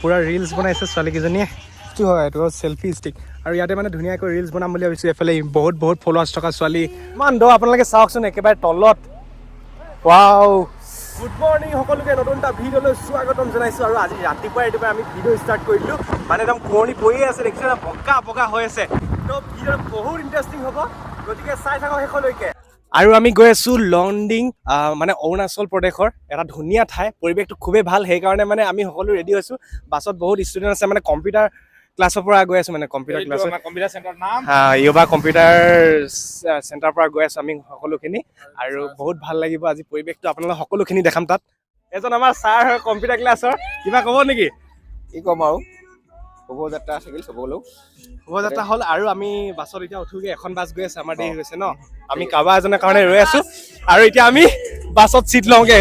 পূৰা ৰিলচ বনাইছে ছোৱালীকেইজনীয়ে। কি হয় এইটো? Selfie stick. আৰু ইয়াতে মানে ধুনীয়াকৈ ৰিলচ বনাম বুলি ভাবিছোঁ। এইফালে বহুত বহুত ফলোৱাৰ্ছ থকা ছোৱালী। ইমান দ, আপোনালোকে চাওকচোন একেবাৰে তলত। ৱাও! গুড মৰ্ণিং সকলোকে, নতুন এটা ভিডিঅ'লৈ স্বাগতম জনাইছোঁ। আৰু আজি ৰাতিপুৱাই ৰাতিপুৱাই আমি ভিডিঅ' ষ্টাৰ্ট কৰি দিলোঁ। মানে একদম কুঁৱলী পৰিয়ে আছে, দেখিছে না? বগা বগা হৈ আছে। তো ভিডিঅ'টো বহুত ইণ্টাৰেষ্টিং হ'ব, গতিকে চাই থাকক শেষলৈকে। আৰু আমি গৈ আছোঁ লংডিং, মানে অৰুণাচল প্ৰদেশৰ এটা ধুনীয়া ঠাই। পৰিৱেশটো খুবেই ভাল, সেইকাৰণে মানে আমি সকলো ৰেডি হৈছোঁ। বাছত বহুত ষ্টুডেণ্ট আছে, মানে কম্পিউটাৰ ক্লাছৰ পৰা গৈ আছোঁ, মানে কম্পিউটাৰ ক্লাছত। কম্পিউটাৰ চেণ্টাৰ নাম। য়োবা কম্পিউটাৰ চেণ্টাৰৰ পৰা গৈ আছোঁ আমি সকলোখিনি। আৰু বহুত ভাল লাগিব আজি পৰিৱেশটো, আপোনালোক সকলোখিনি দেখাম। তাত এজন আমাৰ ছাৰ হয় কম্পিউটাৰ ক্লাছৰ। কিবা ক'ব নেকি? কি ক'ম আৰু, শুভযাত্ৰা থাকিল চবলৈও। শুভযাত্ৰা হ'ল। আৰু আমি বাছত এতিয়া উঠোগৈ। এখন বাছ গৈ আছে, আমাৰ দেৰি হৈছে ন। আমি কাৰোবাৰ এজনৰ কাৰণে ৰৈ আছো আৰু এতিয়া আমি বাছত চিট লওঁগে।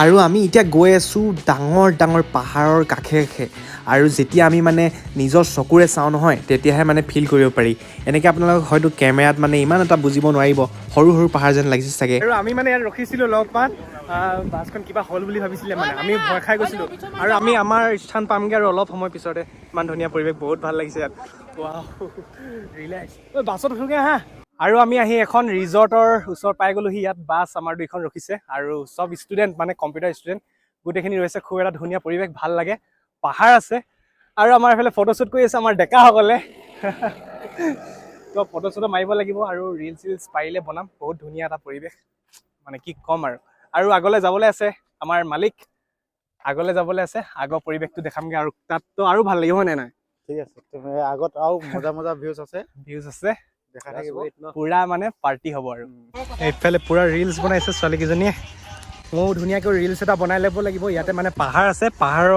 আৰু আমি এতিয়া গৈ আছোঁ ডাঙৰ ডাঙৰ পাহাৰৰ কাষে কাষে। আৰু যেতিয়া আমি মানে নিজৰ চকুৰে চাওঁ নহয়, তেতিয়াহে মানে ফিল কৰিব পাৰি। এনেকৈ আপোনালোক হয়তো কেমেৰাত মানে ইমান এটা বুজিব নোৱাৰিব। সৰু সৰু পাহাৰ যেন লাগিছে চাগে। আৰু আমি মানে ইয়াত ৰখিছিলোঁ অলপমান। বাছখন কিবা হ'ল বুলি ভাবিছিলে, মানে আমি ভয় খাই গৈছিলোঁ। আৰু আমি আমাৰ স্থান পামগৈ আৰু অলপ সময় পিছতে। ইমান ধুনীয়া পৰিৱেশ, বহুত ভাল লাগিছে ইয়াত। ৰিলেক্স। ঐ, বাছত উঠোগৈ আহা। আৰু আমি আহি এখন ৰিজৰ্টৰ ওচৰ পাই গ'লোহি। ইয়াত বাছ আমাৰ দুইখন ৰখিছে আৰু চব ষ্টুডেণ্ট, মানে কম্পিউটাৰ ষ্টুডেণ্ট গোটেইখিনি ৰৈছে। খুব এটা ধুনীয়া পৰিৱেশ, ভাল লাগে। পাহাৰ আছে আৰু আমাৰ এইফালে ফটোশ্বুট কৰি আছে আমাৰ ডেকাসকলে। তো ফটো চটো মাৰিব লাগিব আৰু ৰিলচ চিলছ পাৰিলে বনাম। বহুত ধুনীয়া এটা পৰিৱেশ, মানে কি ক'ম আৰু। আৰু আগলৈ যাবলৈ আছে, আমাৰ মালিক আগলৈ যাবলৈ আছে। আগৰ পৰিৱেশটো দেখামগৈ আৰু তাততো আৰু ভাল লাগিব নে নাই? ঠিক আছে, তুমি আগত আৰু মজা মজা ভিউজ আছে। ভিউজ আছে। দেখা থাকিব। পুৰা মানে পাৰ্টি হ'ব। আৰু এইফালে পুৰা ৰিলচ বনাইছে ছোৱালীকেইজনীয়ে। ময়ো ধুনীয়াকৈ ৰিলচ এটা বনাই ল'ব লাগিব। ইয়াতে মানে পাহাৰ আছে, পাহাৰৰ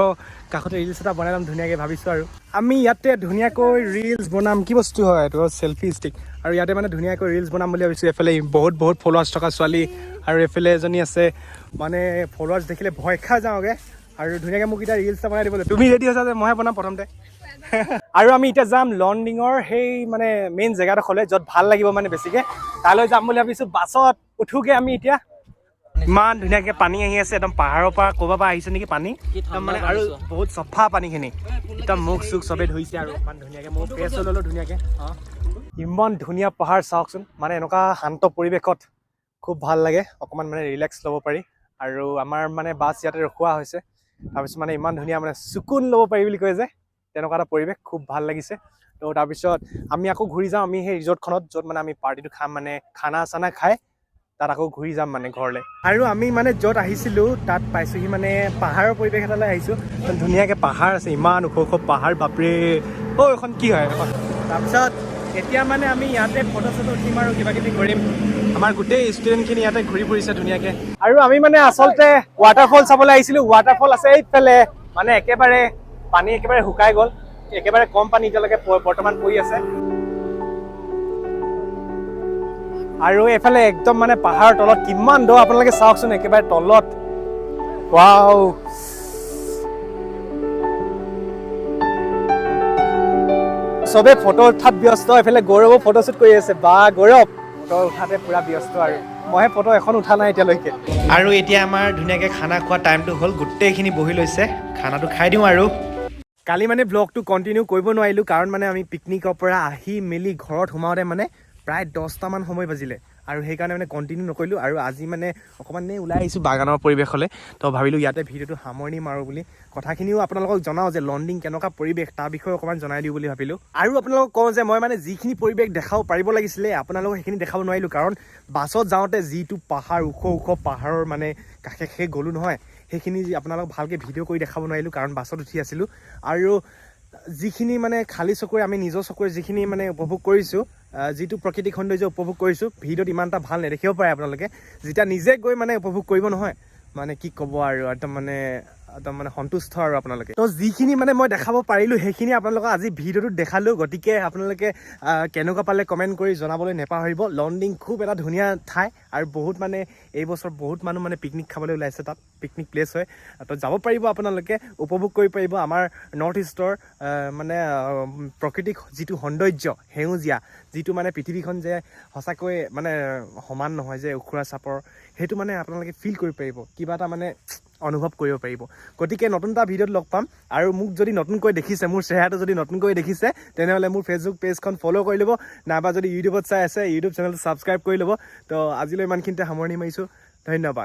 কাষতে ৰিলচ এটা বনাই ল'ম ধুনীয়াকৈ ভাবিছোঁ। আৰু আমি ইয়াতে ধুনীয়াকৈ ৰিলচ বনাম। কি বস্তু হয় এইটো? Selfie stick. আৰু ইয়াতে মানে ধুনীয়াকৈ ৰিলচ বনাম বুলি ভাবিছোঁ। এইফালে বহুত বহুত ফলোৱাৰ্ছ থকা ছোৱালী আৰু এইফালে এজনী আছে, মানে ফলোৱাৰ্ছ দেখিলে ভয় খাই যাওঁগৈ। আৰু ধুনীয়াকৈ মোক এতিয়া ৰিলচ এটা বনাই দিব। তুমি ৰেডি হৈছা যে মইহে বনাম প্ৰথমতে। আৰু আমি এতিয়া যাম লণ্ডিঙৰ সেই মানে মেইন জেগাডোখৰলৈ, য'ত ভাল লাগিব মানে বেছিকৈ, তালৈ যাম বুলি ভাবিছোঁ। বাছত উঠোগৈ আমি এতিয়া। ইমান ধুনীয়াকৈ পানী আহি আছে, একদম পাহাৰৰ পৰা ক'ৰবাৰ পৰা আহিছে নেকি পানী একদম মানে। আৰু বহুত চফা পানীখিনি, একদম মুখ চুখ চবেই ধুইছে। আৰু ইমান ধুনীয়াকৈ মই ফ্ৰেছ হৈ ল'লোঁ ধুনীয়াকৈ। অঁ, ইমান ধুনীয়া পাহাৰ চাওকচোন। মানে এনেকুৱা শান্ত পৰিৱেশত খুব ভাল লাগে, অকণমান মানে ৰিলেক্স ল'ব পাৰি। আৰু আমাৰ মানে বাছ ইয়াতে ৰখোৱা হৈছে। তাৰপিছত মানে ইমান ধুনীয়া, মানে চুকুন ল'ব পাৰি বুলি কয় যে, তেনেকুৱা এটা পৰিৱেশ, খুব ভাল লাগিছে। তো তাৰপিছত আমি আকৌ ঘূৰি যাওঁ আমি সেই ৰিজৰ্টখনত, য'ত মানে আমি পাৰ্টিটো খাম, মানে খানা চানা খাই তাত আকৌ ঘূৰি যাম মানে ঘৰলৈ। আৰু আমি মানে য'ত আহিছিলোঁ তাত পাইছোঁহি, মানে পাহাৰৰ পৰিৱেশ এটালৈ আহিছোঁ। ধুনীয়াকৈ পাহাৰ আছে, ইমান ওখ ওখ পাহাৰ, বাপৰে। অ', এইখন কি হয় এখন? তাৰপিছত এতিয়া মানে আমি ইয়াতে ফটো চটো উঠিম আৰু কিবা কিবি কৰিম। আমাৰ গোটেই ষ্টুডেণ্টখিনি ইয়াতে ঘূৰি ফুৰিছে ধুনীয়াকৈ। আৰু আমি মানে আচলতে ৱাটাৰফল চাবলৈ আহিছিলোঁ। ৱাটাৰফল আছে এইফালে, মানে একেবাৰে পানী একেবাৰে শুকাই গ'ল, একেবাৰে কম পানী এতিয়ালৈকে বৰ্তমান পৰি আছে। আৰু এইফালে একদম মানে পাহাৰৰ তলত কিমান দ, আপোনালোকে চাওকচোন একেবাৰে তলত। ৱাও! চবে ফটো উঠাত ব্যস্ত। এইফালে গৌৰৱো ফটোশ্বুট কৰি আছে। বা গৌৰৱ, ফটো উঠাতে পুৰা ব্যস্ত আৰু মইহে ফটো এখন উঠা নাই এতিয়ালৈকে। আৰু এতিয়া আমাৰ ধুনীয়াকৈ খানা খোৱা টাইমটো হ'ল। গোটেইখিনি বহি লৈছে, খানাটো খাই দিওঁ। আৰু কালি মানে ব্লগটো কণ্টিনিউ কৰিব নোৱাৰিলোঁ, কাৰণ মানে আমি পিকনিকৰ পৰা আহি মেলি ঘৰত সোমাওঁতে মানে প্ৰায় 10টামান সময় বাজিলে আৰু সেইকাৰণে মানে কণ্টিনিউ নকৰিলোঁ। আৰু আজি মানে অকণমান এনেই ওলাই আহিছোঁ বাগানৰ পৰিৱেশলৈ, তো ভাবিলোঁ ইয়াতে ভিডিঅ'টো সামৰণি মাৰোঁ বুলি। কথাখিনিও আপোনালোকক জনাওঁ যে লণ্ডিং কেনেকুৱা পৰিৱেশ, তাৰ বিষয়ে অকণমান জনাই দিওঁ বুলি ভাবিলোঁ। আৰু আপোনালোকক কওঁ যে মই মানে যিখিনি পৰিৱেশ দেখাব পাৰিব লাগিছিলে আপোনালোকক, সেইখিনি দেখাব নোৱাৰিলোঁ, কাৰণ বাছত যাওঁতে যিটো পাহাৰ, ওখ ওখ পাহাৰৰ মানে কাষে কাষে গ'লোঁ নহয়, সেইখিনি আপোনালোকক ভালকৈ ভিডিঅ' কৰি দেখাব নোৱাৰিলোঁ, কাৰণ বাছত উঠি আছিলোঁ। আৰু যিখিনি মানে খালী চকুৰে আমি নিজৰ চকুৰে যিখিনি মানে উপভোগ কৰিছোঁ, যিটো প্ৰাকৃতিক সৌন্দৰ্য উপভোগ কৰিছোঁ, ভিডিঅ'ত ইমান এটা ভাল নেদেখিব পাৰে। আপোনালোকে যেতিয়া নিজে গৈ মানে উপভোগ কৰিব নহয়, মানে কি ক'ব আৰু, একদম মানে একদম মানে সন্তুষ্ট আৰু আপোনালোকে। তো যিখিনি মানে মই দেখাব পাৰিলোঁ, সেইখিনি আপোনালোকক আজি ভিডিঅ'টোত দেখালোঁ। গতিকে আপোনালোকে কেনেকুৱা পালে কমেণ্ট কৰি জনাবলৈ নেপাহৰিব। লংডিং খুব এটা ধুনীয়া ঠাই আৰু বহুত মানে এই বছৰ বহুত মানুহ মানে পিকনিক খাবলৈ ওলাইছে তাত। পিকনিক প্লেচ হয়, তো যাব পাৰিব আপোনালোকে, উপভোগ কৰিব পাৰিব আমাৰ নৰ্থ ইষ্টৰ মানে প্ৰকৃতিক যিটো সৌন্দৰ্য, সেউজীয়া যিটো মানে পৃথিৱীখন যে সঁচাকৈ মানে সমান নহয় যে ওখোৰা চাপৰ, সেইটো মানে আপোনালোকে ফিল কৰিব পাৰিব, কিবা এটা মানে অনুভৱ কৰিব পাৰিব। গতিকে নতুন এটা ভিডিঅ'ত লগ পাম। আৰু মোক যদি নতুনকৈ দেখিছে, মোৰ চেহেৰাটো যদি নতুনকৈ দেখিছে, তেনেহ'লে মোৰ ফেচবুক পেজখন ফ'ল' কৰি ল'ব, নাইবা যদি ইউটিউবত চাই আছে, ইউটিউব চেনেলটো ছাবস্ক্ৰাইব কৰি ল'ব। তো আজিলৈ ইমানখিনিতে সামৰণি মাৰিছোঁ। ধন্যবাদ।